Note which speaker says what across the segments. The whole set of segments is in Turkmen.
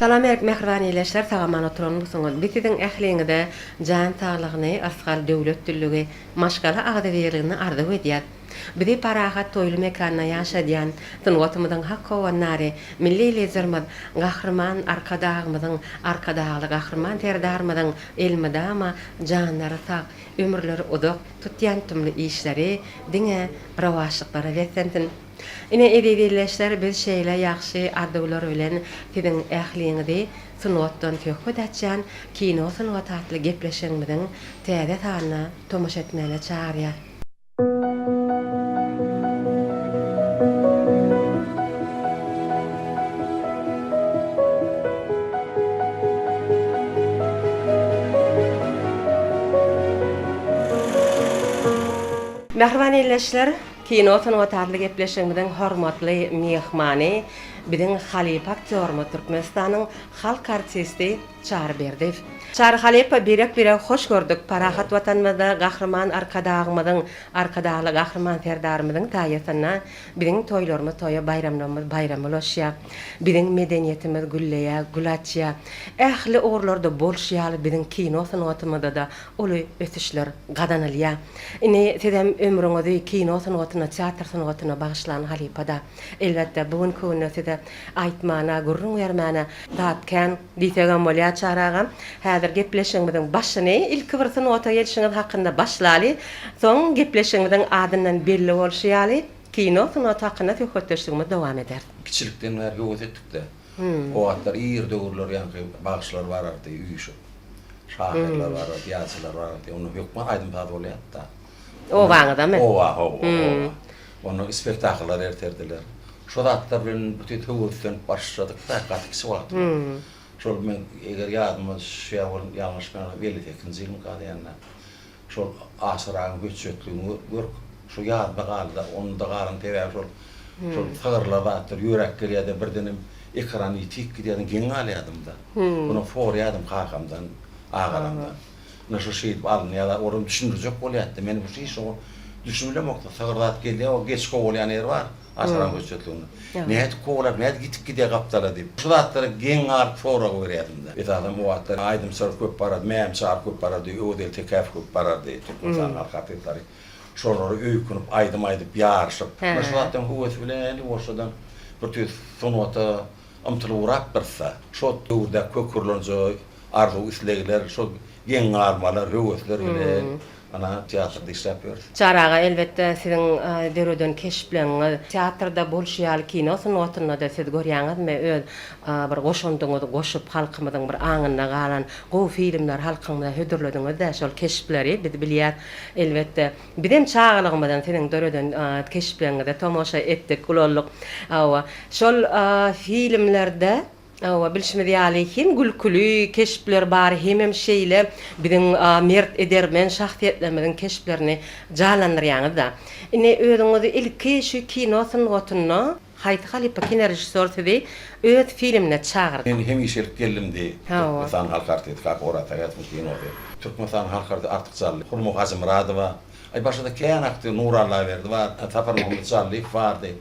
Speaker 1: Salam berk mähriban ildeşler sag-aman oturanmysyňyz biz siziň ähliňize jan saglygyny yrsgal döwlet düllügi maşgala agzybirligini arzuw edýäs. Bizi parahat toýly mekanda ýaşadýan sungatymyzyň hak howandary Milli Liderimiz Gahryman Arkadagymyzyň Arkadagly Gahryman Serdarymyzyň elmydama janlary sag ömürleri uzak tutýan tumly işleri diňe rowaçlyklara beslensin. Ine, eziz ildeşler, biz şeýle ýagşy arzuwlar bilen siziň ähliňizi sungatdan söhbet açýan Kino sungaty atly gepleşigimiziň täze sanyna tomaşa etmäne çagyrýas. Mähriban ildeşler, Kino sungaty atly gepleşigimiziň hormatly myhmany biziň halypa aktýorymyz Türkmenistanyň halk artisti Çary Berdiýew. Çary halypa birek-biregi hoş gördük. Parahat Watanymyzda Gahryman Arkadagymyzyň, Arkadagly Gahryman Serdarymyzyň saýasynda biziň toýlarymyz toýa, baýramlarymyz baýrama ulaşýar. Biziň medeniýetimiz gülleýär, gül açýar. Ähli ugurlarda bolşy ýaly biziň kino sungatymyzda-da uly ösüşler gazanylýar. Indi sizem ömrüňizi kino sungatyna, teatr sungatyna bagyşlan halypa-da. Elbetde, bu günki günde size aýtmana, gürrüň bermäne zat kän diýsegem bolýar, Çary agam. Häzir gepleşigimiziň başyny ilki bir sungata gelşiňiz hakynda başlaly. Soň gepleşigimiziň adyndan belli bolşy ýaly, kino sungaty hakynda söhbetdeşligimizi dowam ederis.
Speaker 2: Kiçilikden bäri höwes etdik-de. O wagtlar ir döwürler ýaňky bagşylar barardy üýşüp. Şahyrlar barardy, ýazyjylar barardy. Onda hökman aýdym-saz bolýardy-da.
Speaker 1: Obaňyzdamy?
Speaker 2: Oba, hawa, oba. Onda spektakllar erterdiler. Şo zatlar bilen bütin höweslenip başladyk-da, gaty kiçi wagtymyz. Şol men eger ýadyma düşýär bolsa, ýalňyşmasam, 58-nji ýylmyka diýende. Şol Aşyr agaň hötjetligini görüp, şo ýadyma galdy-da. Onda galan sebäbi şol, şol sygyrlar zatlar ýöräp gelýärdi, birdenem ekran ýitip gidýärdi, geň galýardym-da. Ony soraýardym kakamdan, agalarymdan. Ine şu şeýdip alynýar-da, olam düşündirjek bolýardy-da. Men bu hiç şoňa düşünilemokdy. Sygyr zat gelýär, o geçi kowalýan ýeri bar. Aşyraň hötjetliginde. Nädip kowalap, nädip ýitip gidýär gapdala diýip. Şu zatlara geň galyp sorag berýärdim-de. Esasan o wagtlar aýdymçylar köp barardy, Mämçi aga köp barardy, Öwezgeldi Tekäýew köp barardy, Türkmenistanyň halk artistleri. Şolara öýkünip, aýdym aýdyp, ýaryşyp. Ine şu zatlaryň höwesi bilen ýuwaşjadan bir tüýs sungata ymtylyp ugrapdyrys-da. Şo döwürdäki kökürlenje arzuw-islegler, şol geň galmalar, höwesler bilen ana teatrda işläp ýörüs.
Speaker 1: Çary aga, elbetde, siziň döreden keşpleriňiz teatrda bolşy ýaly kino sungatynda-da siz görýäňizmi öz bir goşandyňyzy goşup halkymyzyň bir aňynda galan gowy filmleri halkymyza hödürlediňiz-dä şol keşpleri biz bilýäs elbetde. Bizem çagalygymyzdan siziň döreden keşpleriňize tomaşa etdik, ulaldyk. Hawa, şol filmlerde Hawa, bilşimiz ýaly, hem gülküli keşpler bar, hemem şeýle biziň mert, edermen şahsyýetlerimiziň keşplerini janlandyrýaňyz-da. Indi özüňizi ilki şu kino sungatynda haýsy halypa kinorežissýor sizi öz filmine çagyrdy?
Speaker 2: Men hemişelik geldim-di. Türkmenistanyň halk artisti Kaka Orazsähetowyň kinosy. Türkmenistanyň halk artisti Artyk Jally, Hurma Hajymyradowa, aý başga-da kän aktýor Nury Allaberdi bar, Saparmuhammet Jallyýew bardy.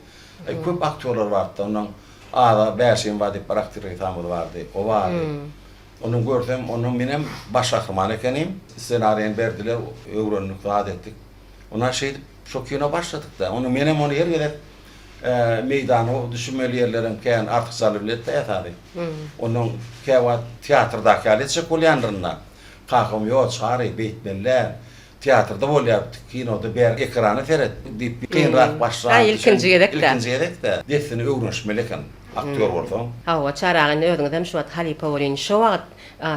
Speaker 2: Aý köp aktýorlar bardy-da. Ondan Aza Bäşim bar diýip bir aktrisamyz bardy. O bardy. Ondan görsem, ondan menem baş gahryman ekenim. Ssenariýany berdiler, öwrendik, zat etdik. Ondan şeýdip şo kino başladyk-da. Ondan menem ony her gezek meýdana düşürmeli ýerlerim kän, Artyk Jally biletdi esasy. Ondan käwagt teatrdaky ýaly etjek bolýandyryn-da. Kakam, Ýo, Çary, beýtmeli däl. Teatrda bolýar, kinoda ber ekrana seret diýip kynrak başlan.
Speaker 1: Ha ilkinji gezek-dä.
Speaker 2: Ilkinji gezek-dä. Dessine öwrenişmeli eken aktýor bolsaň.
Speaker 1: Hawa, Çary aga indi özüňizem şu wagt halypa bolýyn. Şo wagt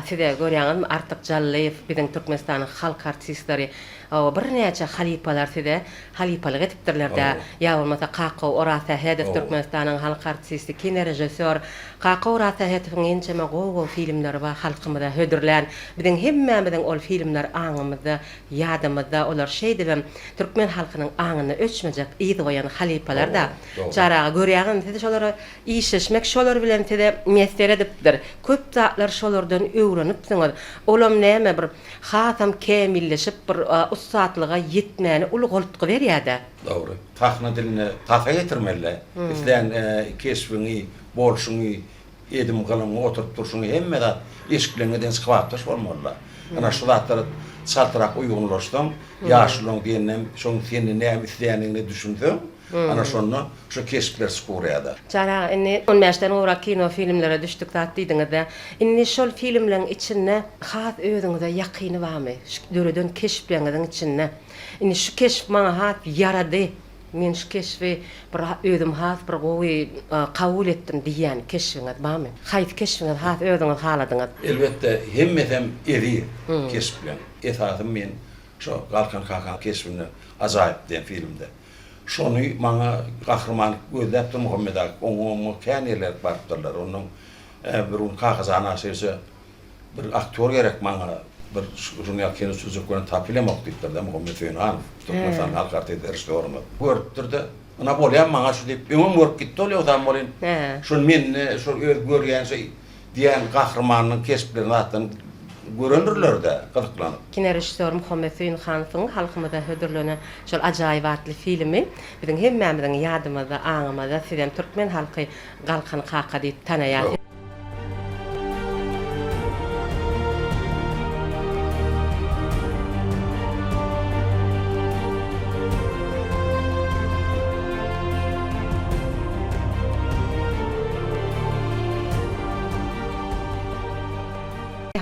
Speaker 1: size görýäňizmi Artyk Jallyýew biziň Türkmenistanyň halk artistleri hawa birnäçe halypalar size halypalyk edipdirler-dä. Ýa bolmasa Kakow Orazsähedow Türkmenistanyň halk artisti, kinorežissýor Kaka Orazsähetowyň ençeme gowy-gowy filmleri bar halkymyza hödürlän. Biziň hemmämiziň ol filmler aňymyzda, ýadymyzda. Olar şeýdibem türkmen halkynyň aňynda öçmejek yz goýan halypalar-da. Çary aga, görýäňizmi, siz şolara işleşmek şolar bilen size miýesser edipdir. Köp zatlar şolardan öwrenipsiňiz. Olam näme bir hasam kämilleşip bir ussatlyga ýetmäne uly goltgy berýär-dä.
Speaker 2: Dogry. Sahna diline tasa getirmeli-dä. Islän keşbiňi, bolşuňy. Edim-gylygyňy, oturyp-turşuňy hemme zat eşikleňňe deňiç kybapdaş bolmaly-da. Ana şu zatlara çaltrak uýgunlaşsaň, ýaşulaň diýeninem, şoň senden näme isleýändigine düşünseň, ana şonda şu keşpler çykyberýär-de.
Speaker 1: Çary aga, indi on bäşden gowrak kino filmlere düşdük zat diýdiňiz-dä. Indi şol filmleň içinde has özüňize ýakyny barmy? Şu döreden keşpleňiziň içinde. Indi şu keşp maňa has ýarady. Men şu keşbi bir özüm has bir gowy kabul etdim diýýän keşbiňiz barmy? Haýsy keşbiňizi has özüňiz haladyňyz?
Speaker 2: Elbetde hemmesem eziz keşpleň. Esasy men şo Galkan kakaň keşbinde Ajaýyp diýen filmde. Şony maňa gahryman gözläpdir Muhammet aga. Oňa oňa kän ýerlere barypdyrlar. Ondan bir gün Kakajan Aşyrowiçe Bir aktýor gerek maňa, bir şuny ýaly kino düşürjek bolýan tapyp bilemok diýipdir-de Muhammet Söýünhanow, Türkmenistanyň halk artisti, režissýorymyz. Görüpdir-de, Ynha bolýamy maňa şu diýip, öňem görüp gitdi ol ýogsam welin, şol mende şol öz görýän şo diýen gahrymanynyň keşplerini zatlaryny görendirler-de gyzyklanyp.
Speaker 1: Kinorežissýor Muhammet Söýünhanowyň halkymyza hödürlenen şol Ajaýyp atly filmi biziň hemmämiziň ýadymyzda, aňymyzda, sizem türkmen halky Galkan kaka diýip tanaýar.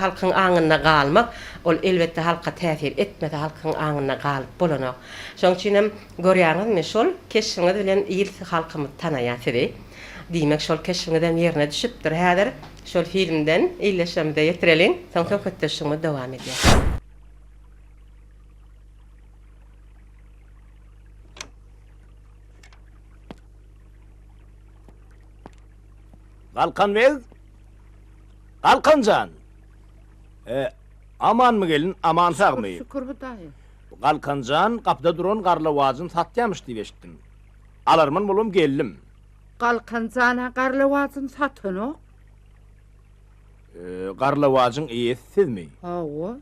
Speaker 1: Halkyň aňynda galmak, ol elbetde halka täsir etmese halkyň aňynda galyp bolanok. Şonuň üçinem görýäňizmi şol keşbiňiz bilen il halkymyz tanaýar sizi. Diýmek şol keşbiňizem ýerine düşüpdir. Häzir şol filmden ildeşlerimize ýetireliň, soň söhbetdeşligimiz dowam edýär.
Speaker 3: Galkan beg! Galkan jan! E, amanmy gelin, aman sagmy?
Speaker 4: Şükür Hudaýa.
Speaker 3: Galkan jan gapyda duran garlawajyny satýamyş diýip eşitdim. Alarman bolubam geldim.
Speaker 4: Galkan jan-a garlawajyny satanok.
Speaker 3: E, garlawajyň eýesi sizmi?
Speaker 4: Hawa.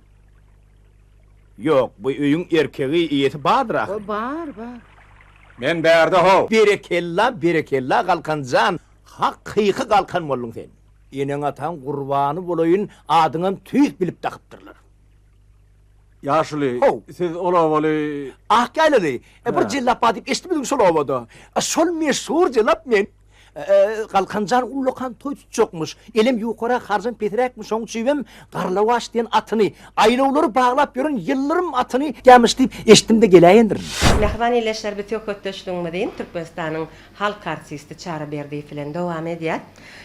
Speaker 3: Ýok, bu öýüň erkegi, eýesi bardyr ahyry.
Speaker 4: Bar, bar.
Speaker 3: Men bärde how! Berekella, berekella Galkan jan, hakyky Galkan bolduň sen. Eneň-ataň gurbany bolaýyn, adyňam tüýs bilip dakypdyrlar.
Speaker 5: Ýaşuly,
Speaker 3: How!
Speaker 5: siz ol obaly.
Speaker 3: Ak ýaýlaly. Bir jellap bar diýip eşitmediňmi şol obada? Şol meşhur jellap men. Galkan jan ullakan toý tutjakmyş. Elem ýukarak, harjam pesräkmiş, şoň üçinem Garlawaç diýen atyny, aýlawlary baglap ýören ýyldyrym atyny ýamyş diýip eşitdim-de geläýendirin.
Speaker 1: Mähriban ildeşler biz söhbetdeşligimizi Türkmenistanyň halk artisti Çary Berdiýew bilen dowam edýäs.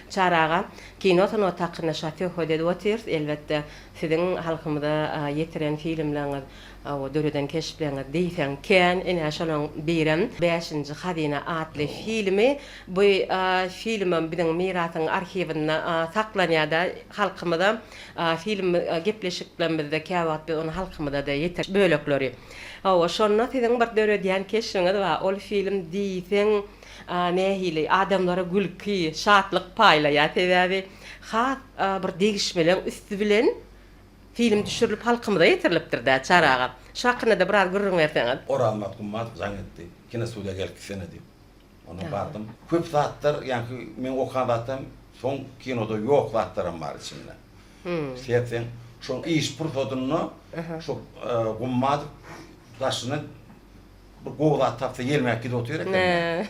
Speaker 1: Çary aga, kino sungaty hakynda şa söhbet edip otyrys. Elbetde, siziň halkymyza ýetiren filmleriňiz, döreden keşpleriňiz diýseň kän. Ine, şolaryň birem Bäşinji hazyna atly filmi. Bu filmem biziň mirasyň arhiwinde saklanýar-da, halkymyza film gepleşiklerimizde käwagt biz ony halkymyza-da ýetir bölekleri. Hawa, şonda siziň bir döredýän keşbiňiz bar. Ol film diýseň nähili, adamlara gülki, şatlyk paýlaýar. Sebäbi has bir degişmeleň üsti bilen film düşürilip halkymyza ýetirilipdir-dä, Çary aga. Şu hakynda-da biraz gürrüň berseňiz.
Speaker 2: Orazmyrat Gummatow jaň etdi, Kinostudiýa gelip gitsene diýip. Onda bardym. Köp zatlar, ýaňky meň okan zatlarym soň kinoda ýok zatlaram bar içinde. Sertseň, şo iş pursadynda şo Gummatow daşyndan bir gowy zat tapsa ýelmäp gidip otyr eken.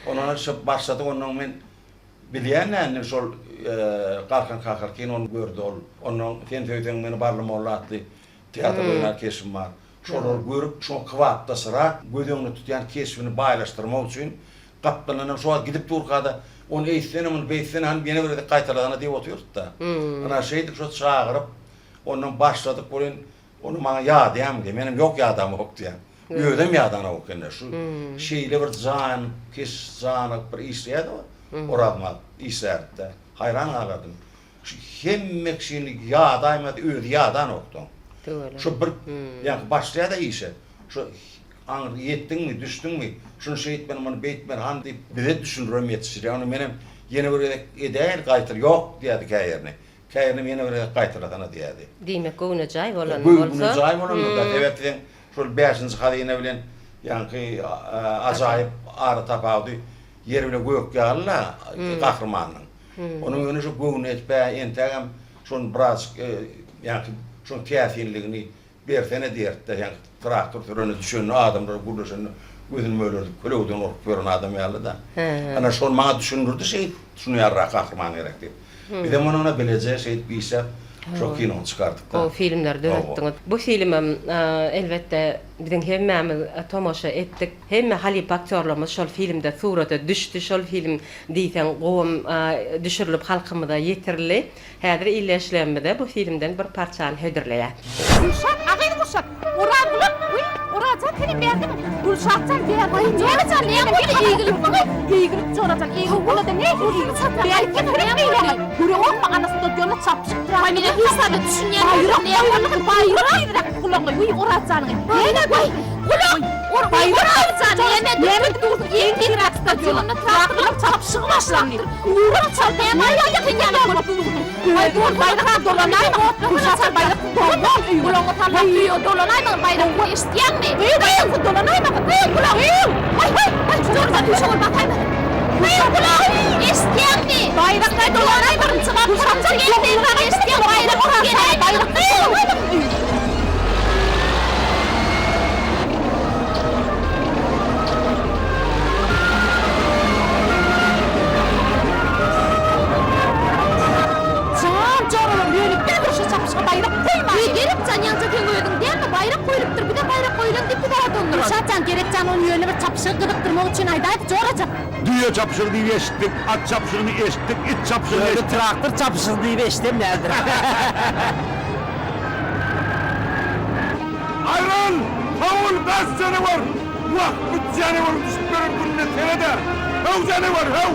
Speaker 2: Ondan şo başladyk, ondan men bilýän-dä indi şol Galkan kakar kinony gördi ol. Ondan Sen söýseň meni Barly molla atly teatrda oýnan keşbim bar. Şolary görüp, şoňa kybapdaşrak göz öňünde tutýan keşbini baýlaşdyrmak üçin gapdalyndan şo wagt gidip durka-da, ony eýtsene, muny beýtsene, hany ýene bir gezek gaýtalasana diýip otyrdy-da. Ynha, şeýdip şo çagyryp, ondan başladyk welin, ony maňa ýadaýarmy diýýär. Menem ýok ýadamok diýýän. Özem ýadanok eken-de. Şu şeýle bir jankeş, janygyp bir işleýärdi o Orazmyrat işlärdi-de. Haýran galardym. Şu hemme kişini ýadaýmaz, özi ýadanokdy. Şu bir ýaňky başlaýar-da işe. Şu aňry ýetdiňmi, düşdüňmi, şuny şeýtmeli, muny beýtmeli, hany diýip bize düşündirem ýetişdirýär. Ony menem ýene bir gezek edäýeli gaýtal, ýok diýýärdi käýerini. Käýerinem ýene bir gezek gaýtalasana diýýärdi.
Speaker 1: Diýmek göwnejaý bolan bolsa.
Speaker 2: Göwnejaý bolandyr-da, sebäp diýseň, şol bäşinji hazyna bilen ýaňky ajaýyp ara tapawudy ýer bilen gök ýaly-la gahrymanyň. Onuň ýöne şu göwni etip, bä, entägem şony birazjyk, ýaňky şoň täsinligini bersene diýerdi-de, ýaňky traktor sürene düşende, adamlar gürleşende gözüni mölerdip, kölegeden gorkup ýören adam ýaly-da. Ana, şony maňa düşündirdi şeýdip, şuny ýalyrak gahryman gerek diýip. Bizem ony bileje şeýdip işläp, şo kinony çykardyk-da.
Speaker 1: Gowy filmleri döretdiňiz. Bu filmem, elbetde, biziň hemmämiz tomaşa etdik. Hemme halypa aktýorlarymyz şol filmde surata düşdi. Şol film diýseň gowam düşürilip halkymyza ýetirildi. Häzir ildeşlerimize bu filmden bir parçany hödürleýäs.
Speaker 6: Gülşat, agyz gurşat! Oraz gulak, wiý, Orazjan senem bärdemi? Gülşatjan bärde. Aý, Jorajan näme boldy? Eýgilik maňa. Eýgilik Jorajan, eýgilik bolada nähili eýgilik? Bärik getirip beýläňiz. Göreňokmy ana stadiona çapyşyp duran. Aý, men hiç zada düşünýän ýok. Näme boldy? Baýrak tizräk gulagyňy, wiý, Orazjanyňy. Näme bu? Gulak! Orazjan näme näme dursuň? Iň tizräk stadiona traktorlaryň çapyşygy başlandy. Ugra çal, näme aýdýaň sen ýaly bolup dursuň? Aý, dur, baýrak dolanaýma. Gülşatjan baýrak dolan öýüňe. Gulagyňa sallap öýe dolanaýma baýrak eşitýäňmi? Öýe baýrak dolanaýma. Öý gulak. Haý haý haý jordan duşa bol bakaýma. Öý gulak eşitýäňmi? Baýrak dolanaýma. Gülşatjan eşitýäň baýrak geläýme. Öý. Jan joralar ýöne bir burça çapyşyga baýrak goýmaýyn. Eý Gerek jan ýaňja seň özüň dälmi baýrak goýlupdyr bize baýrak goýlan diýip bizi odandyran. Gülşat jan Gerek jan ony ýöne bir çapyşygy gyzykdyrmak üçin aýdaýdy jorajyk.
Speaker 7: Düýe çapyşygy diýip eşitdik, at çapyşygyny eşitdik, it çapyşygyny
Speaker 3: Ýöne
Speaker 7: eşitdik.
Speaker 3: traktor çapyşygy diýip eşidem däldir.
Speaker 7: Aýryl! Sowul, bes janawar! Wah, bu janawaryň düşüp beren gününe sered-ä! Höw, janawar, höw!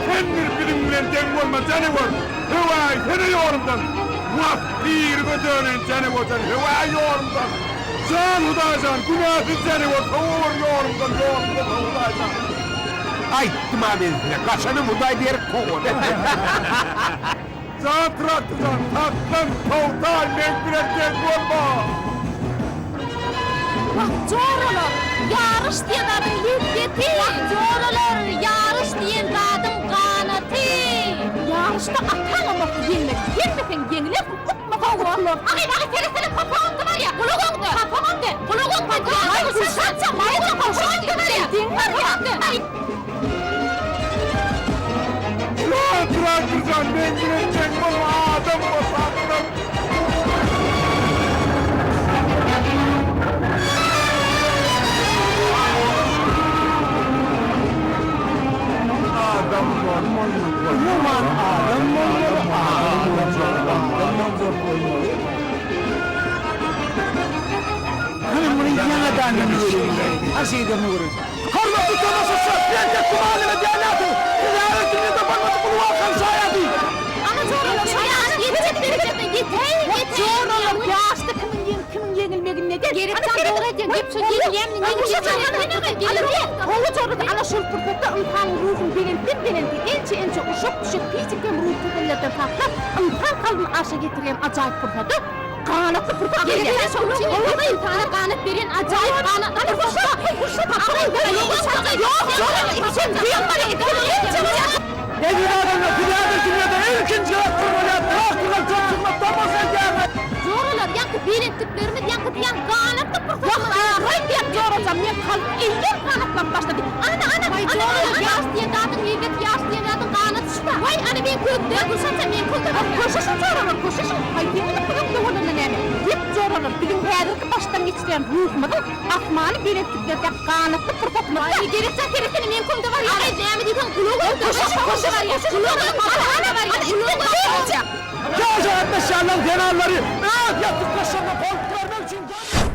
Speaker 7: Sen bir biziň bilen deň bolma, janawar! Höwäýsene ýolumdan! Wah, pirige döneýin, janawar jan, höwäý ýolumdan! Jan, Hudaý jan, günäsiz janawar, sowawur ýolumdan, ýolumdan, Hudaý jan! Aýtdym-a men size, gaçanam Hudaý berip kowady. Jan traktor jan, saklan, togtaý, meň bilen deň bolma!
Speaker 6: Wah, joralar, ýaryş diýen zadyň lezzeti! Wah, joralar, ýaryş diýen zadyň ganaty! Ýaryşda ataňam bolsa ýeňmeli, ýeňmeseň ýeňilersiň, utmasaň utularsyň. Agy, agy, seretsene, papagyňda barýa, gulagyňda, papagyňda, gulagyňda, aý, Gülşatjan, papagyňda barýa, papagyňda, aý.
Speaker 7: Jan traktor jan, meň bilen deň bolma, adam bol, saklan! Adam bolmaly, umuman adam bolmaly, adam boljak, adam boljak bolmaly.
Speaker 3: Hany muny ýaňadandan göreýin. Ha şeýdenini göreýin. Hormatly tomaşaçylar, Entek gümanyňyz dälýärsiňiz. Siz häzir dünýede bolmadyk uly wakanyň şaýady.
Speaker 6: Ana joralar ýaş ýetjek derejesine ýetäýiň ýetäýiň. Joralar ýaşda kimiň ýeňip kimiň ýeňilmegini neden? Gerek jan dogry aýdýaň gep şol ýeňilýämini ýeňilýänini Gowy jorada ana şol pursatda ynsanyň ruhuny belentden belente ençe ençe uşak düşek pisik hem ruhy kesellerden saklap ynsan kalbyny arşa getirýän ajaýyp pursady Ganatly pursat gelýär. Şonuň üçin hem ynsana ganat berýän ajaýyp ganatly pursat.
Speaker 3: Eziz adamlar, siz häzir dünýäde ilkinji gezek gurulýan traktorlar çapyşygyna tomaşa edýärler.
Speaker 6: Joralar, ýaňky belentliklerimiz, ýaňky diýýän ganatly pursatymyz. Wah, ahyry diýýän jorajam, meň kalbym eýýäm ganatlanyp başlady. Ana, ana, ana, joralar, ýaş diýen zadyň lezzeti, ýaş diýen zadyň ganaty şu-da. Waý, ana meň kökde, Gülşatjan, meň kökde. Köşeşiň, joralar, köşeşiň. Haý, seňňede kökde bolanda näme? Gep, joralar, biziň häzirki başdan geçirýän ruhumyzyň asmany belentliklerde ganatly pursatymyzda. Aý, gerekjan, seretsene, meň köňde bar ýa. Aý, näme diýseň, gulak öňde. Köşeşiň, köşeşiň, köşeşiň, ana, ana, ana, gulak öňde.
Speaker 3: Ýaşa gatnaşýanlaryň zenanlary öz ýassykdaşlaryna goltgy bermek üçin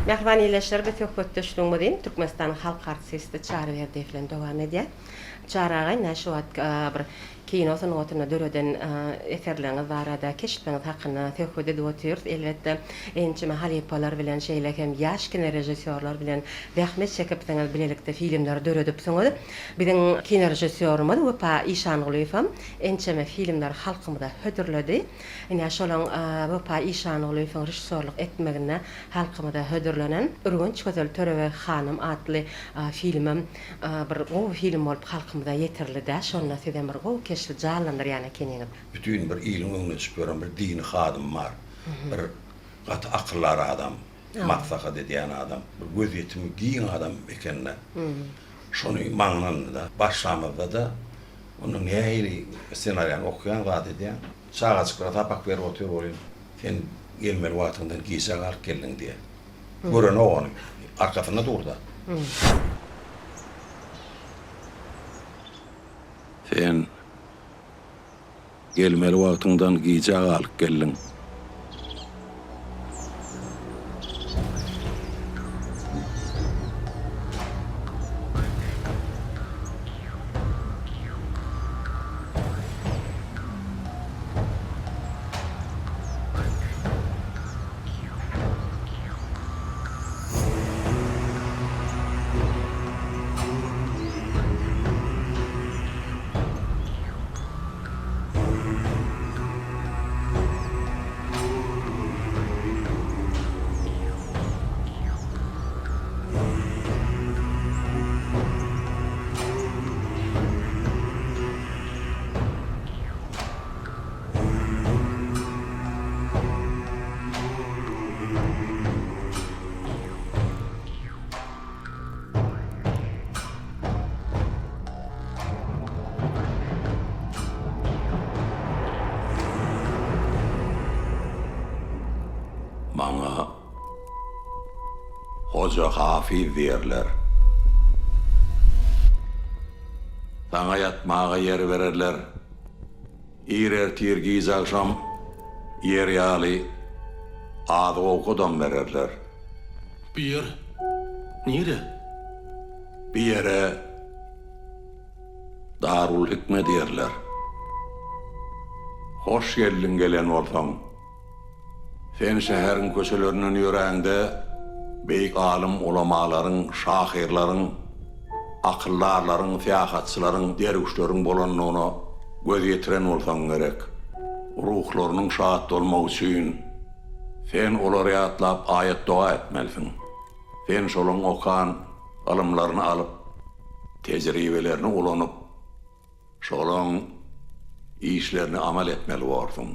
Speaker 1: Mähriban ildeşler, biz söhbetdeşligimizi Türkmenistanyň halk artisti Çary Berdiýew bilen dowam edýäs. Çary aga, ine şu wagt bir kino sungatynda döreden eserleriňiz barada, keşpleriňiz hakynda söhbet edip otyrys. Elbetde, ençeme halypalar bilen, şeýle hem ýaş kinorežissýorlar bilen zähmet çekipsiňiz, bilelikde filmleri döredipsiňiz. Biziň kinorežissýorymyz Wepa Işangulyýewem ençeme filmleri halkymyza hödürledi. Ine, şolaň Wepa Işangulyýewiň režissýorlyk etmeginde halkymyza hödürlenen Ürgenç gözeli Törebeg hanym atly filmem bir gowy film bolup halkymyza ýetirildi-dä. Şonda sizem bir gowy keşp. keşbi janlandyrýan ekeniňiz.
Speaker 2: Bütin bir iliň öňüne çykyp ýören bir dini hadym bar. Bir gaty akyldar adam, maslahat edýän adam, bir gözýetimi giň adam ekeni-dä. Şony maňlandy-da. Başlamyzda-da onda nähili ssenariýany okaýaň, zat edýäň. Çagajyklara sapak berip otyr welin, sen gelmeli wagtyňdan gijä galyp geldiň diýýär. Görenok ony. Arkasynda dur-da. Sen Gelmeli wagtyňdan gijä galyp geldiň. Maňa Hoja Hafiz diýerler. Saňa ýatmaga ýer bererler. Ir ertir, giç agşam ýer ýaly azyk-owkadam bererler.
Speaker 8: Bu ýer nire?
Speaker 2: Bu ýere Darul-Hikme diýerler. Hoş geldiň gelen bolsaň. Sen şäheriň köçelerinden ýöräňde beýik alym-ulamalaryň, şahyrlaryň, akyldarlaryň, syýahatçylaryň, derwüşleriň bolandygyna göz ýetiren bolsaň gerek. Ruhlarynyň şat bolmagy üçin sen olary ýatlap aýat-doga etmelisiň. Sen şolaň okan ylymlaryny alyp, tejribelerini ulanyp, Şolaň işlerini amal etmeli borsuň.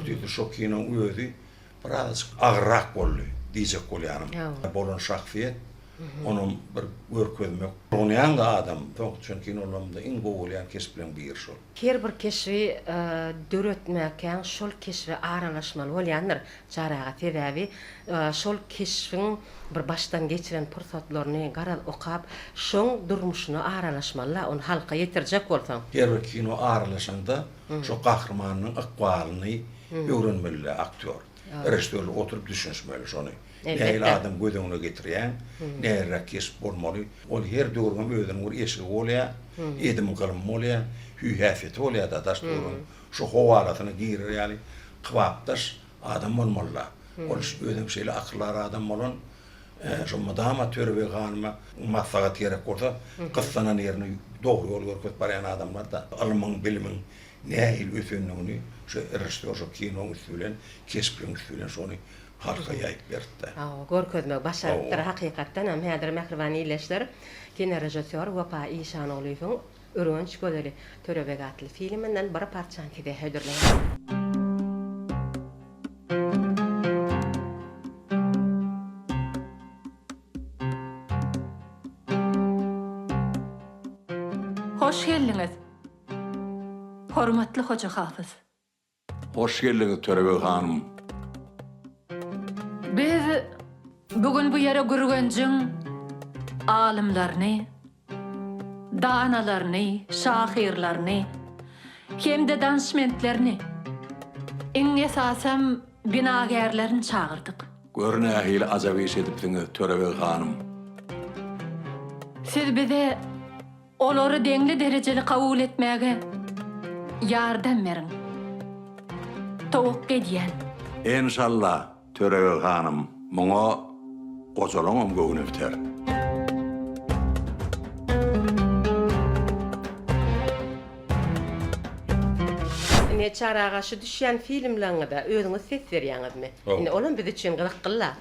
Speaker 2: Diýdi, şo kinoň özi birazajyk agyrrak boldy diýjek bolýanym. Bolan şahsyýet Onam bir görkezmek. Onýaň-da adam, soňky düşen kinolarymda iň gowy bolýan keşpleriň biri şol.
Speaker 1: Her bir keşbi döretmäkäň şol keşbe aralaşmaly bolýandyr Çary aga sebäbi şol keşbiň bir başdan geçiren pursatlaryny garaz okap şoň durmuşyna aralaşmalyda ony halka ýetirjek bolsaň.
Speaker 2: Her bir kino aralaşaňda şo gahrymanyň ykbalyny öwrenmelidä aktýor. Režissýorlar oturyp düşünişmeli şony. Nähili adam göz öňüne getirýäň, nähiliräk keşp bolmaly. Ol her döwrüňem özüniň bir eşigi bolýar, edim-gylymy bolýar, hüý-häsiýeti bolýar-da, daş-töweregiň şo howalasyna girer ýaly kybapdaş adam bolmaly-da. Ol özem şeýle akyldar adam bolan, şo mydama Törebeg hanyma maslahat gerek bolsa, gyssanan ýerine dogry ýol görkezip barýan adamlar-da. Ylmyň, bilimiň nähili ösendigini şo režissýor şo kinoň üsti bilen, keşpleriň üsti bilen şony halka ýaýyp beripdi.
Speaker 1: Hawa, görkezmegi başarypdyr. Hakykatdan hem, häzir mähriban ildeşler, kinorežissýor Wepa Işanoglyýewiň Ürgenç gözeli Törebeg atly filminden bir parçany size hödürleýärin.
Speaker 9: Hoş geldiňiz, hormatly Hoja Hafyz.
Speaker 2: Hoş geldiňiz Törebeg hanym.
Speaker 9: Biz bu gün bu ýere Gürgenjiň alymlaryny, danalaryny, şahyrlaryny hem-de danyşmentlerini, iň esasam binagärlerini çagyrdyk.
Speaker 2: Gör nähili ajap iş edipsiňiz Törebeg hanym.
Speaker 9: Siz bize Olary deňli-derejeli kabul etmäge ýardam beriň. Towakga edýän.
Speaker 2: Enşalla, Törebeg hanym, muňa gojalaňam göwni biter.
Speaker 1: Indi Çary aga şu düşýän filmleňize özüňiz ses berýäňizmi? Indi olam biz üçin gyzyklyla.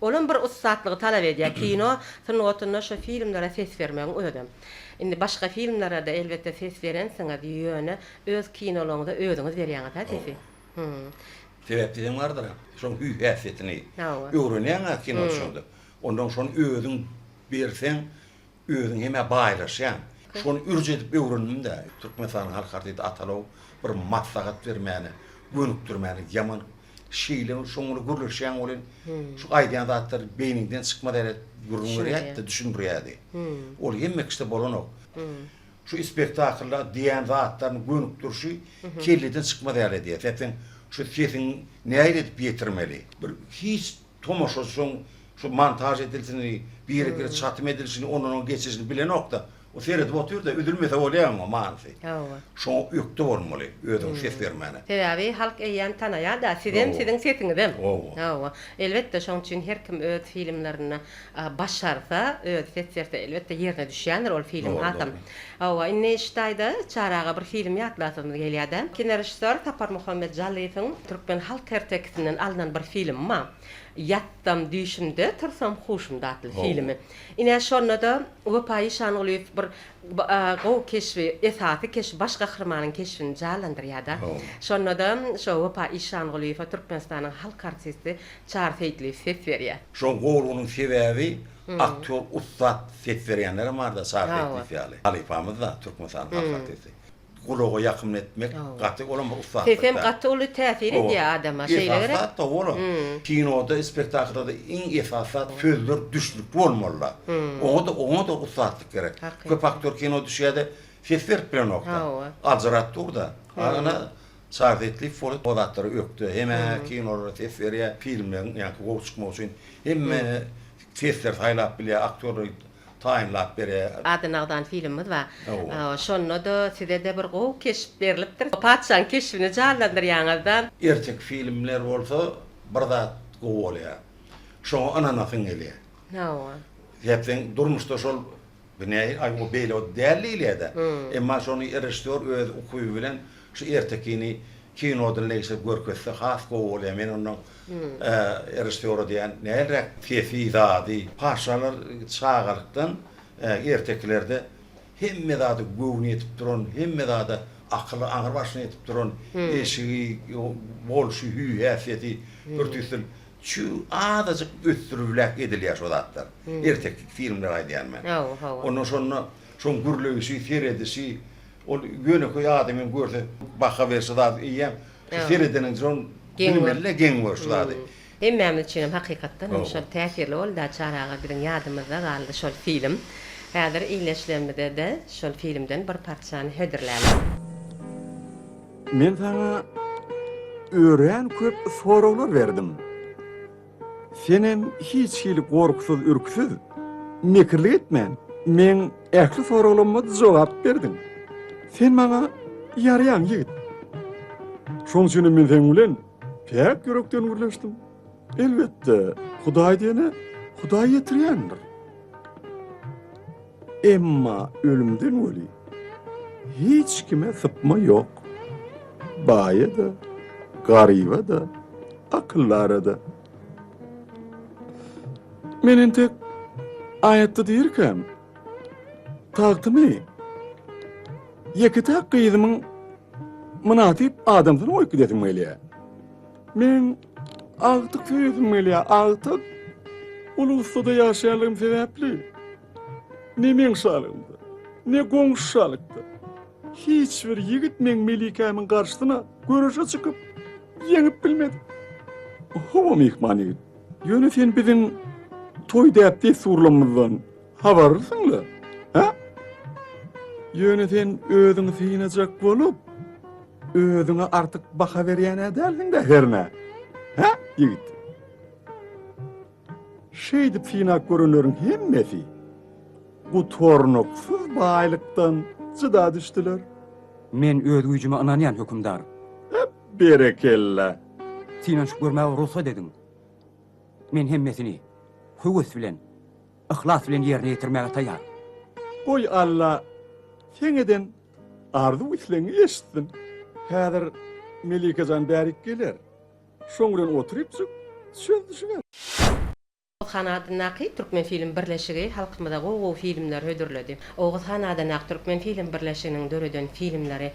Speaker 1: Olam bir ussatlygy talap edýär. Kino sungatynda şu filmlere ses bermegiň özem. Indi başga filmlere-de elbetde ses berensiňiz, ýöne öz kinolaryňyza özüňiz berýäňiz-hä sesi? Hum.
Speaker 2: Sebäp diýseň bardyr-a. Şoň hüý-häsiýetini öwrenýäň-ä kino düşende. Ondan şony özüň berseň, Özüň hem-ä baýlaşýaň. Şony ürç edip öwrendim-dä. Türkmenistanyň halk artisti Atalow bir maslahat bermäne, gönükdirmäne ýaman şeýle bir şoň bilen gürleşýäň welin, şu aýdýan zatlary beýniňden çykmaz ýaly edip gürrüň berýärdi-de, düşündirýärdi. Ol hemme kişide bolanok. Şu spektaklda diýýän zatlaryny gönükdirişi kelleden çykmaz ýaly edýär. Sebäp sen şu sesiňi nähili edip ýetirmeli? Bir hiç Tomaşaçy şoň şu montaž edilsini, birek-bire çatym edilişini, ondan oňa geçişini bilenok-da. O seredip otyr-da, üzülmese bolýar oňa manysy.
Speaker 1: Hawa.
Speaker 2: Şoňa ökde bolmaly, özüň ses bermäne.
Speaker 1: Sebäbi halk eýýäm tanaýar-da, sizem, siziň sesiňizem.
Speaker 2: Hawa.
Speaker 1: Hawa. Elbetde, şoň üçin her kim öz filmlerinde başarsa, özi ses berse, elbetde, ýerine düşýändir ol film hasam. Hawa, indi şu taýda Çary aga bir film ýatlasymyz gelýär-de. Kinorežissýor Saparmuhammet Jallyýewiň türkmen halk ertekisinden alnan bir filmi bar. Ýatsam düýşümde, tursam huşumda atly filmi. Ine, şonda-da Wepa Işangulyýew bir gowy keşbi, esasy keşbi, baş gahrymanyň keşbini janlandyrýar-da. Şonda-da şo Wepa Işangulyýewe Türkmenistanyň halk artisti Çary Seýitliýew ses berýär.
Speaker 2: Şoň gowulygynyň sebäbi aktýor ussat ses berýänlerem barda Çary Seýitliýew ýaly. Halypamyz-da Türkmenistanyň halk artisti. Gulaga ýakymly etmek gaty olam bir ussatlyk-da.
Speaker 1: Sesem gaty uly täsir edýär adama şeýle gerek.
Speaker 2: Esasy zat-da olam. Kinoda, spektaklda-da iň esasy zat sözler düşnükli bolmaly-da. Oňa-da oňa-da ussatlyk gerek. Köp aktýor kino düşýär-de ses berip bilenok-da. Aljyrap dur-da. Ana Çary Seýitliýew bolup o zatlara ökde. Hemä kinolara ses berýär, filmleriň ýaňky gowy çykmagy üçin hemme sesleri saýlap bilýär, aktýorlary taýynlap berýär.
Speaker 1: Adyny agzan filmimiz bar. Şonda-da size-de bir gowy keşp berlipdir. Patyşaň keşbini janlandyrýaňyzda.
Speaker 2: Erteki filmler bolsa bir zat gowy bolýar. Şoňa ynanasyň gelýär.
Speaker 1: Hawa.
Speaker 2: Sebäp sen durmuşda şol Bu nähili, aý o beýle o däl diýilýär-dä. Emma şony režissýor öz ukyby bilen şu ertekini kino diline geçirip görkezse has gowy bolýar. Men ondan režissýora diýýän, nähiliräk sesi, zady. Patyşalar çagalykdan ertekilerde hemme zada göwni ýetip duran, hemme zada akyly aňry başyna ýetip duran, eşigi, bolşy, hüý-häsiýeti bir tüýsül Şu azajyk ösdürilibräk edilýär şo zatlar. Erteki filmleri aýdýan men.
Speaker 1: Hawa, hawa.
Speaker 2: Onda şonda şoň gürleýşi, seredişi, ol ýönekeý adam hem görse baha berşi zat eýýäm şu seredeniň şon bilmeli-de geň görşi zady.
Speaker 1: Hemmämiz üçinem hakykatdan hem şol täsirli boldy-da Çary aga biziň ýadymyzda galdy şol film. Häzir ildeşlerimize-de şol filmden bir parçany hödürläliň.
Speaker 7: Men saňa örän köp soraglar berdim. Senem hiç hili gorkusyz-ürküsiz, mekirlik etmän, meň ähli soraglaryma jogap berdiň. Sen maňa ýaraýaň, ýigit. Şoň üçinem men seň bilen päk ýürekden gürleşdim. Elbetde, Hudaý diýene Hudaý ýetirýändir. Emma ölümden weli hiç kime sypma ýok. Baýa-da, garyba-da, akyldara-da. Men entek aýatda dirikäm, tagtymy ýeke-täk gyzymyň mynasyp adamsyna goýup gidesim gelýär. Meň agtyk söýesim gelýär, agtyk. Uly ussada ýaşaýanlygym sebäpli, ne meň şalygymda, ne goňşy şalykda hiç bir ýigit meň melikämiň garşysyna göreşe çykyp, ýeňip bilmedi. Hawa, myhman ýigit, ýöne sen biziň toý däp-dessurlarymyzdan habarlysyň-la, hä? Ýöne sen özüňi synajak bolup, Özüňe artyk baha berýän-ä dälsiň-dä hernä? Hä, ýigit? Şeýdip synap görenleriň hemmesi gutarnyksyz baýlykdan jyda düşdüler.
Speaker 10: Men öz güýjüme ynanýan, hökümdar.
Speaker 7: Berekella!
Speaker 10: Synanyşyp görmäge rugsat ediň. Men hemmesini höwes bilen, yhlas bilen ýerine ýetirmäge taýýar.
Speaker 7: Goý, Alla seň eden Arzuw-islegiňi eşitsin. Häzir. Melike jan bärik geler. Şoň bilen oturypjyk söz düşüber.
Speaker 1: Oguz han adyndaky Türkmenfilm birleşigi halkymyza gowy-gowy filmleri hödürledi. Oguz han adyndaky Türkmenfilm birleşiginiň döreden filmleri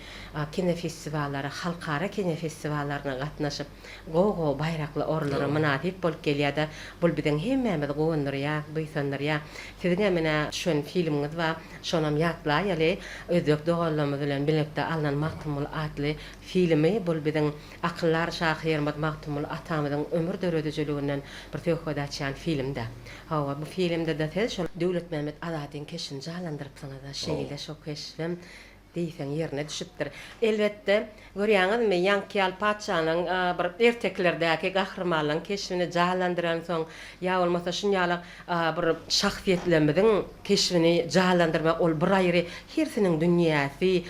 Speaker 1: kinofestiwallara, halkara kinofestiwallaryna gatnaşyp, gowy-gowy baýrakly orunlara mynasyp bolup gelýär-de, bul biziň hemmämizi guwandyrýar, buýsandyrýar. Siziňem ine düşen filmiňiz bar, şonam ýatlaýaly, özbek doganlarymyz bilen bilelikde alnan Magtymguly atly filmi, bul biziň Akyldar şahyrymyz Magtymguly atamyzyň ömür döredijiliginden bir söhbet açýan filmde. Hawa, bu filmde-de siz şol Döwletmämmet Azadyň keşbini janlandyrypsyňyz-da, şeýle şo keşbem diýseň ýerine düşüpdir. Elbetde, görýäňizmi, ýaňky ýaly patyşanyň bir ertekilerdäki gahrymanlaryň keşbini janlandyransoň, ýa bolmasa şunýaly bir şahsyýetlerimiziň keşbini janlandyrmak ol bir aýry, hersiniň dünýäsi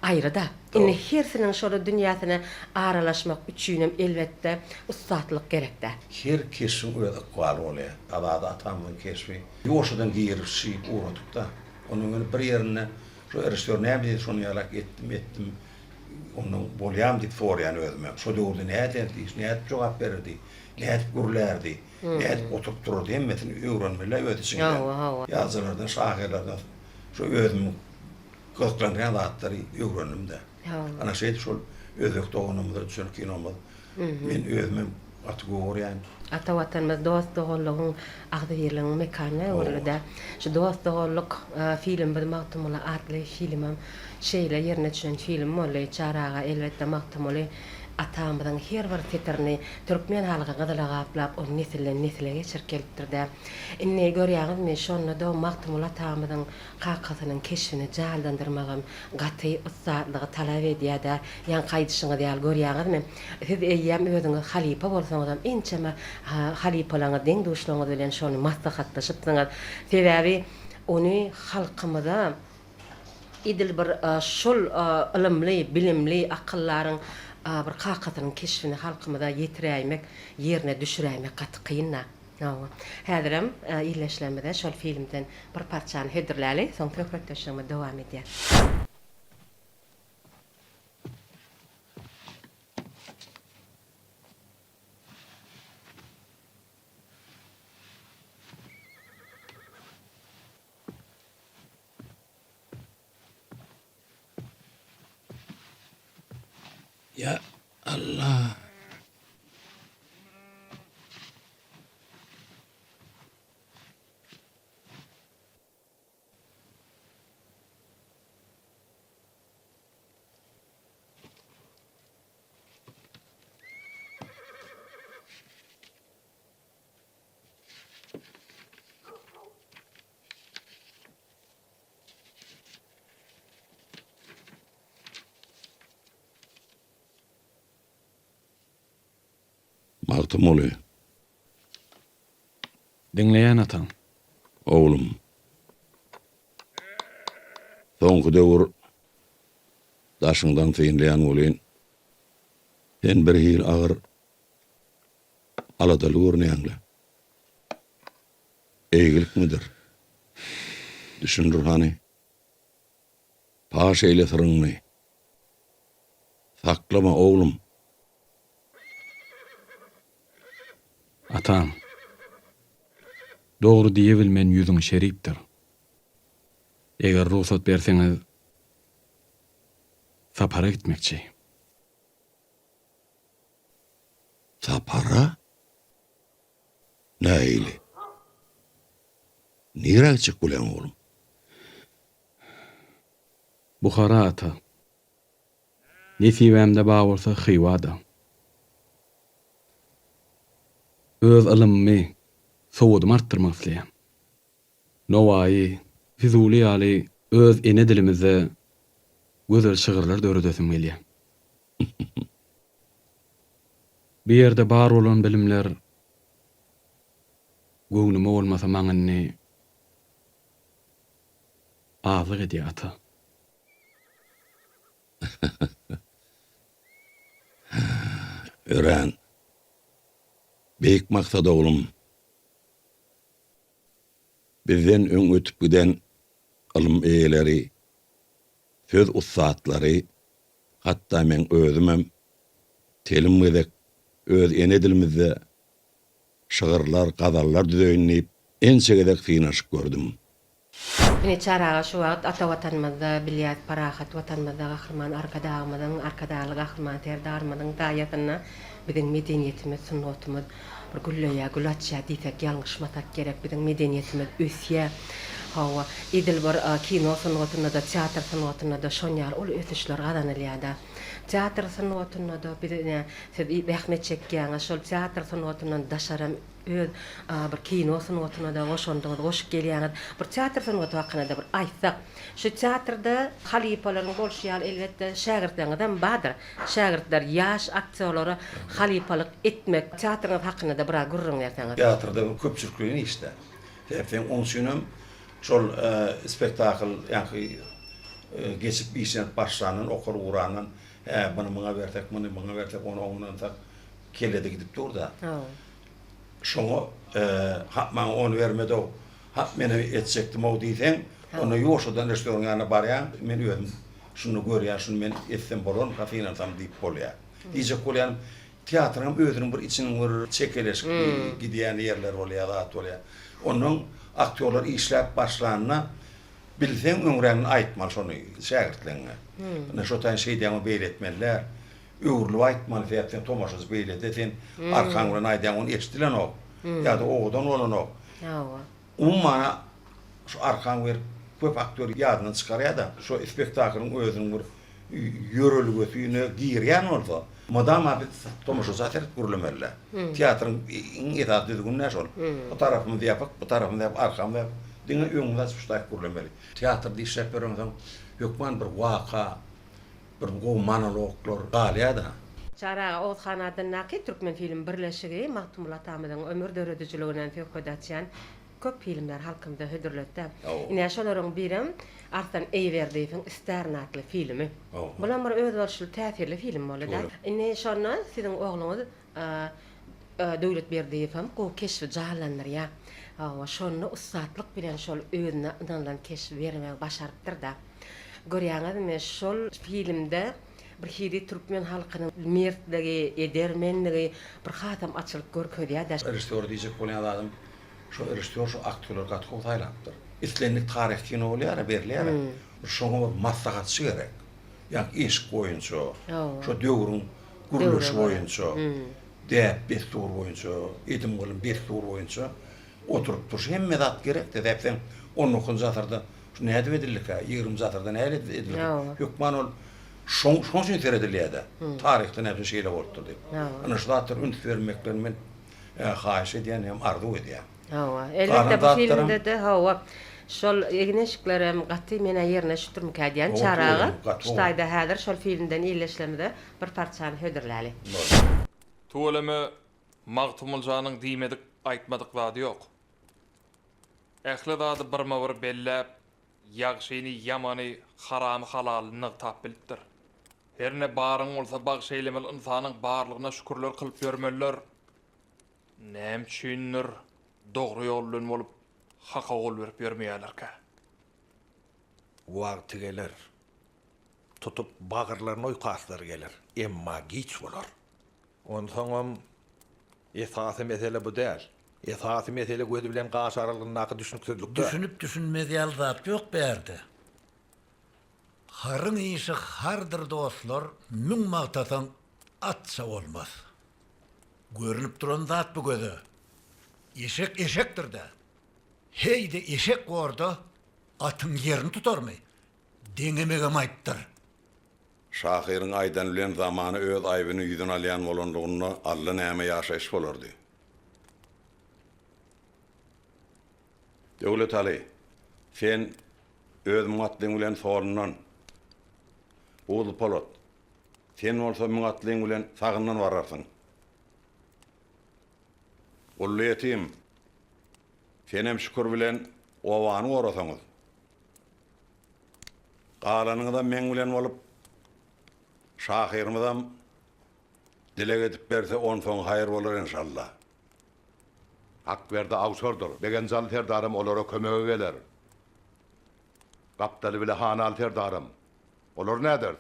Speaker 1: aýry-da. Indi hersiniň şol dünýäsine aralaşmak üçinem elbetde ussatlyk gerek-dä.
Speaker 2: Her keşbiň öz ykbaly bolýar. Azady atamyzyň keşbi ýuwaşjadan girişip ugradyk-da. Onuň ýöne bir ýerinde şo režissýor näme diýse şony ýalak etdim, etdim, ondan bolýarmy diýip soraýan özüme. Şo döwürde näderdi, nädip jogap bererdi, nädip gürlärdi, nädip oturyp durardy hemmesini öwrenmeli-ä öz içiňden. Ýazyjylardan, şahyrlardan şo özümiň Gyzyklandyrýan zatlary öwrendim-de. Ana şeýdip şol özbek doganymyza düşen kinomyz. Men özümem gaty gowy görýän.
Speaker 1: Ata Watanymyz dost-doganlygyň, agzybirligiň mekanyna öwrüldi-dä. Şu dost-doganlyk filmimiz Magtymguly atly filmem şeýle ýerine düşen film boldy. Çary aga elbetde Magtymguly atamyzyň her bir setirini türkmen halky gyzyla gaplap, ony nesilden-nesile geçirip gelipdir-dä. Indi görýäňizmi, şonda-da Magtymguly atamyzyň Kakasynyň keşbini janlandyrmagam gaty ussatlygy talap edýär-dä. Ýaňky aýdyşyňyz ýaly, görýäňizmi, siz eýýäm özüňiz halypa bolsaňyzam, ençeme halypalaryňyz, deň-duşlaryňyz bilen şony maslahatlaşypsyňyz. Sebäbi ony halkymyza edil bir şol ylymly, bilimli, akyldaryň bir kakasynyň keşbini halkymyza ýetiräýmek, ýerine düşüräýmek gaty kyn-da. Hawa. Häzirem ildeşlerimize şol filmden bir parçany hödürläli, soň söhbetdeşligimizi dowam edýäs.
Speaker 2: Ýa Allah! Magtymguly.
Speaker 8: Diňleýän ataň.
Speaker 2: Oglum. Soňky döwür daşyňdan synlaýan welin, sen birhili agyr aladaly görünýäň-le. Eýgilikmidir? Düşündir hany. Paş eýle syryňny. Saklama, oglum.
Speaker 8: Atam. Dogry diýebilmen ýüzüň şeripdir. Eger rugsat berseňiz, sapara gitmekçi.
Speaker 2: Sapara? Nähili? Nirä gitjek bolýaň, oglum?
Speaker 8: Buhara ata. Nesibämde bar bolsa Hywa-da. Öz ylymymy, sowadymy artdyrmak isleýän. Nowaýy, Fizuly ýaly öz ene dilimizde gözel şygyrlar döredesim gelýär. Bu ýerde bar bolan bilimler göwnüme bolmasa maňa indi azlyk edýär ata.
Speaker 2: Örän beýik maksat oglum. Bizden öň ötüp giden ylym eýeleri, söz ussatlary, hatda meň özümem.
Speaker 11: Telim gezek öz ene dilimizde şygyrlar, gazallar düzeýin diýip, ençe gezek synanyşyp gördüm.
Speaker 1: Ine, Çary aga, şu wagt ata Watanymyzda, bilýäs, parahat Watanymyzda Gahryman Arkadagymyzyň, Arkadagly Gahryman Serdarymyzyň saýasynda biziň medeniýetimiz, sungatymyz bir gülleýär, gül açýar diýsek ýalňyşmasak gerek. Biziň medeniýetimiz ösýär. Hawa, edil bir kino sungatynda-da, teatr sungatynda-da şon ýaly uly ösüşler gazanylýar-da. Teatr sungatynda-da biz ine, siz zähmet çekýäňiz, şol teatr sungatyndan daşaram öz bir kino sungatyna-da goşandyňyzy goşup gelýäňiz. Bir teatr sungaty hakynda-da bir aýtsak. Şu teatrda halypalaryň bolşy ýaly, elbetde, şägirtleriňizem bardyr. Şägirtler, ýaş aktýorlara halypalyk etmek, teatryňyz hakynda-da biraz gürrüň berseňiz.
Speaker 2: Teatrda bir köpçülikleýin iş-dä. Sebäp seň oň üçinem şol spektakl ýaňky geçip işlenip başlandan, okar ugrandan, hä, muny muňa bersek, muny muňa bersek, ony oňa ynansak, kellede gidip dur-da. Şoňa, Ha, maňa ony bermedi-ow, ha, menem etjekdim-ow diýseň, onda ýuwaşjadan režissýoryň ýanyna barýaň, men özüm şuny görýän, şuny men etsem bolarmyka, synansam diýip bolýar. Diýjek bolýanym, teatryňam özüniň bir içiniň bir çekeleşikli gidýän ýerleri bolýar, zat bolýar. Onnoň aktýorlar işläp başlanda, bilseň öňrägini aýtmaly şony şägirtleňňe. Ine şo taýyn şeýdýäň, beýle etmeli däl. Öwrülip aýtmaly sebäp sen tomaşaçy beýlede sen arkaň bilen aýdýaň ony eşdilenok ýa-da owadan bolanok.
Speaker 1: Hawa.
Speaker 2: Umuman şu arkaň berip köp aktýor ýadyndan çykarýada şo spektaklyň özüniň bir ýörelgesine girýän bolsa mydama biz tomaşaça seret gürlemelidä. Teatryň iň esasy düzgüni şol. Bu tarapymyz ýapyk bu tarapymyz ýapyk arkamyz ýapyk diňe öňümizi açyp şutaýyp gürlemeli. Teatrda işläp ýöreňsoň hökman bir waka Bir gowy monologlar galýada.
Speaker 1: Çary aga Oguz han adyndaky Türkmenfilm birleşigi Magtymguly atamyzyň ömür döredijiliginden söhbet açýan köp filmleri halkymyza hödürletdi. Ine şolaryň birem Arslan Eýeberdiýewiň Istärin atly filmi. Bulam bir özboluşly täsirli film boldy-da. Indi şonda siziň ogluňyz Döwlet Berdiýewem gowy keşbi janlandyrýar. Hawa, şonda ussatlyk bilen şol özüne ynanylan keşbi bermegi başarypdyr-da. Görýäňizmi, şol filmde bir hili türkmen halkynyň mertligi, edermenligi bir hasam açylyp görkezýär-de.
Speaker 2: Režissýor diýjek bolýan zadym, şo režissýor şo aktýorlary gaty gowy saýlapdyr. Islendik taryhy kino bolýar-a, berilýär-ä, bir şoňa bir maslahatçy gerek. Ýagny eşik boýunça, şo döwrüň gürleşi boýunça, däp-dessur boýunça, edim-gylym, dessur boýunça oturyp-turşy hemme zat gerek-de. Sebäp sen on dokuzynjy asyrda şu nädip edildikä, ýigriminji asyrda nähili edildi? Hökman ol şoň şoň üçin seredilýär-de. Taryhda näme üçin şeýle bolupdyr diýip. Ynha şu zatlara üns bermeklerini men haýyş edýän hem arzuw edýän.
Speaker 1: Hawa, elbetde bu filmde-de hawa, şol egin-eşiklerem gaty men-ä ýerine düşüpdirmikä diýýän Çary aga. Şu taýda häzir şol filmden ildeşlerimize bir parçany hödürläli.
Speaker 12: Tüweleme Magtymguljanyň diýmedik aýtmadyk zady ýok. Ähli zady birma-bir belläp, ýagşyny, ýamany, haramy, halaly nygtap bilipdir. Herne baryň bolsa bagş eýlemeli ynsanyň barlygyna şükürler kylyp ýörmeliler. Näme üçindir dogry ýol bilen bolup haka gol berip ýörmeýärlerkä?
Speaker 13: Wagty geler. Tutup bagyrlaryny oýkaslary geler. Emma giç bolar. Onsoňam esasy mesele bu däl. Esasy mesele göz bilen gaş aralygyndaky düşnüksizlikde.
Speaker 14: Düşünip-düşünmez ýaly zat ýok bärde. Haryň işi hardyr dostlar, müň magtasaň atça bolmaz. Görnüp duran zat bu göze. Eşek eşekdir-dä. Heý-de eşek borda atyň ýerini tutarmy? Deňemegem aýypdyr.
Speaker 11: Şahyryň aýdany bilen zamana öz aýbyny ýüzüne alýan bolanlygynda alla näme ýaşaýyş bolardy. Döwletaly, sen öz müň atlyň bilen solundan, Buzly Polat, sen bolsa müň atlyň bilen sagyndan bararsyň. Gully ýetim, senem Şükür bilen obany gorasaňyz. Galanyňyzam meň bilen bolup, şahyrymyzam dileg edip berse onsoň haýyr bolar enşalla.
Speaker 15: Hakberdi awçardyr, Begenjaly serdaram olara kömege geler. Gapdaly bile Hanaly serdaram. Olary näderis?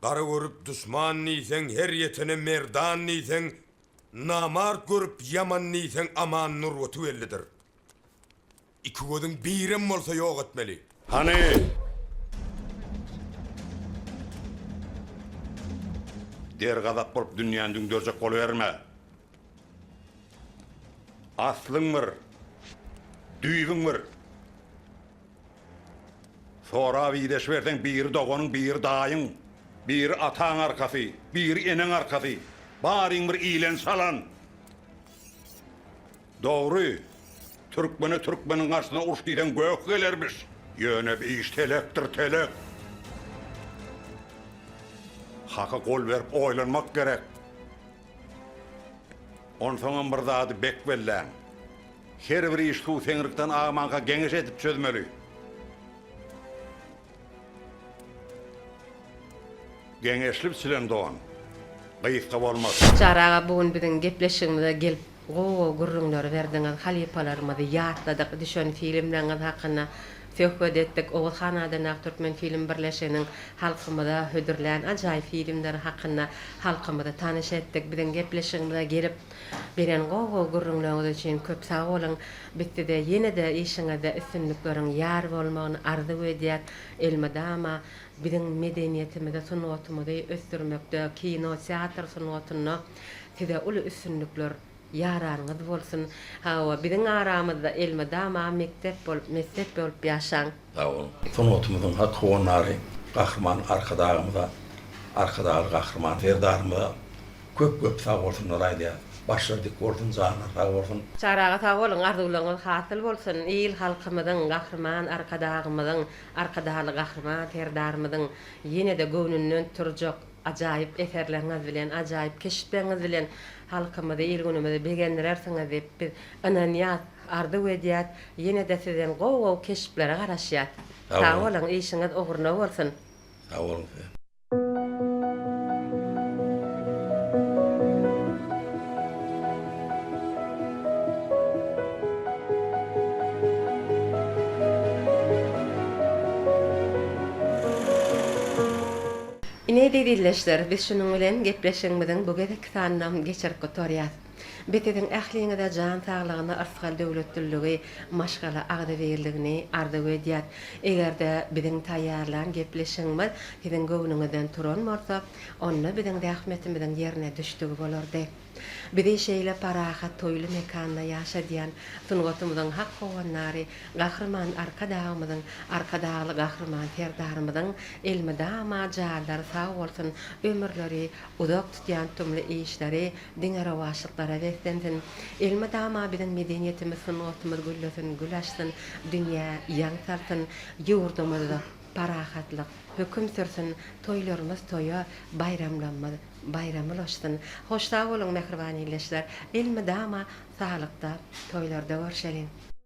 Speaker 7: Gara görüp duşman diýseň, her ýetene merdan diýseň, namart görüp ýaman diýseň Aman nurbaty bellidir. Iki gözüň birem bolsa ýok etmeli.
Speaker 11: Hany! Dergazap bolup dünýäni düňderjek boluberme. Aslyň bir, düýbüň bir. Sorap ideşiberseň biri doganyň, biri daýyň, biri ataň arkasy, biri eneň arkasy. Baryň bir iýlen-çalan. Dogry, türkmene türkmeniň garşysyna uruş diýseň gök gelermiş. Ýöne bi iş telekdir, telek. Haka gol berip oýlanmak gerek. Onsoňam bir zady bek belläň. Her bir iş suw seňrikden agmanka geňeş edip çözmeli. Geňeşli biçilen don gysga bolmaz.
Speaker 1: Çary aga bu gün biziň gepleşigimize gelip gowy gowy gürrüňleri berdiňiz halypalarymyzy ýatladyk düşen filmleriňiz hakynda söhbet etdik Oguz han adyndaky Türkmen film birleşiginiň halkymyza hödürlän ajaýyp filmleri hakynda halkymyzy tanyş etdik biziň gepleşigimize gelip beren gowy gowy gürrüňleriňiz üçin köp sag boluň biz size ýene-de işiňizde üstünlikleriň ýar bolmagyny arzuw edýäs elmydama Biziň medeniýetimizi, sungatymyzy ösdürmekde, kino, teatr sungatynda size uly üstünlikler ýaranyňyz bolsun. Hawa, biziň aramyzda elmydama mekdep bolup, messep bolup ýaşaň.
Speaker 2: Sag boluň. Sungatymyzyň hak howandary Gahryman Arkadagymyza, Arkadagly Gahryman Serdarymyza köp köp sag bolsunlar aýdýas. Başlary dik bolsun, janlary sag bolsun.
Speaker 1: Çary aga sag boluň, arzuwlaryňyz hasyl bolsun. Il halkymyzyň, Gahryman Arkadagymyzyň Arkadagly Gahryman Serdarymyzyň ýene-de göwnünden turjak ajaýyp eserleriňiz bilen, ajaýyp keşpleriňiz bilen halkymyzy, il-günümizi begendirersiňiz diýip biz ynanýas, arzuw edýäs. Ýene-de sizden gowy-gowy keşplere garaşýas.
Speaker 2: Sag
Speaker 1: Sag boluň, işiňiz ugruna bolsun!
Speaker 2: Sag boluň size.
Speaker 1: Ine eziz ildeşler, biz şunuň bilen gepleşigimiziň bu gezekki sanynam geçirip gutarýas. Biz siziň ähliňize jan saglygyny, yrsgal-döwletliligi, maşgala agzybirligini arzuw edýäs. Eger-de biziň taýýarlan gepleşigimiz siziň göwnüňizden turan bolsa, onda biziň zähmetimiziň ýerine düşdügi bolardy. Bizi şeýle parahat, toýly mekanda ýaşadýan sungatymyzyň hak howandary Gahryman Arkadagymyzyň, Arkadagly Gahryman Serdarymyzyň elmydama janlary sag bolsun, ömürleri uzak tutýan tutumly işleri diňe rowaçlyklara beslensin. Elmydama biziň medeniýetimiz, sungatymyz güllesin, gül açsyn, dünýä ýaň salsyn, ýurdumyzda parahatlyk höküm sürsün, toýlarymyz toýa, baýramlarymyz baýrama ulaşsyn. Hoş sag boluň mähriban ildeşler! Elmydama saglykda, toýlarda görşeliň!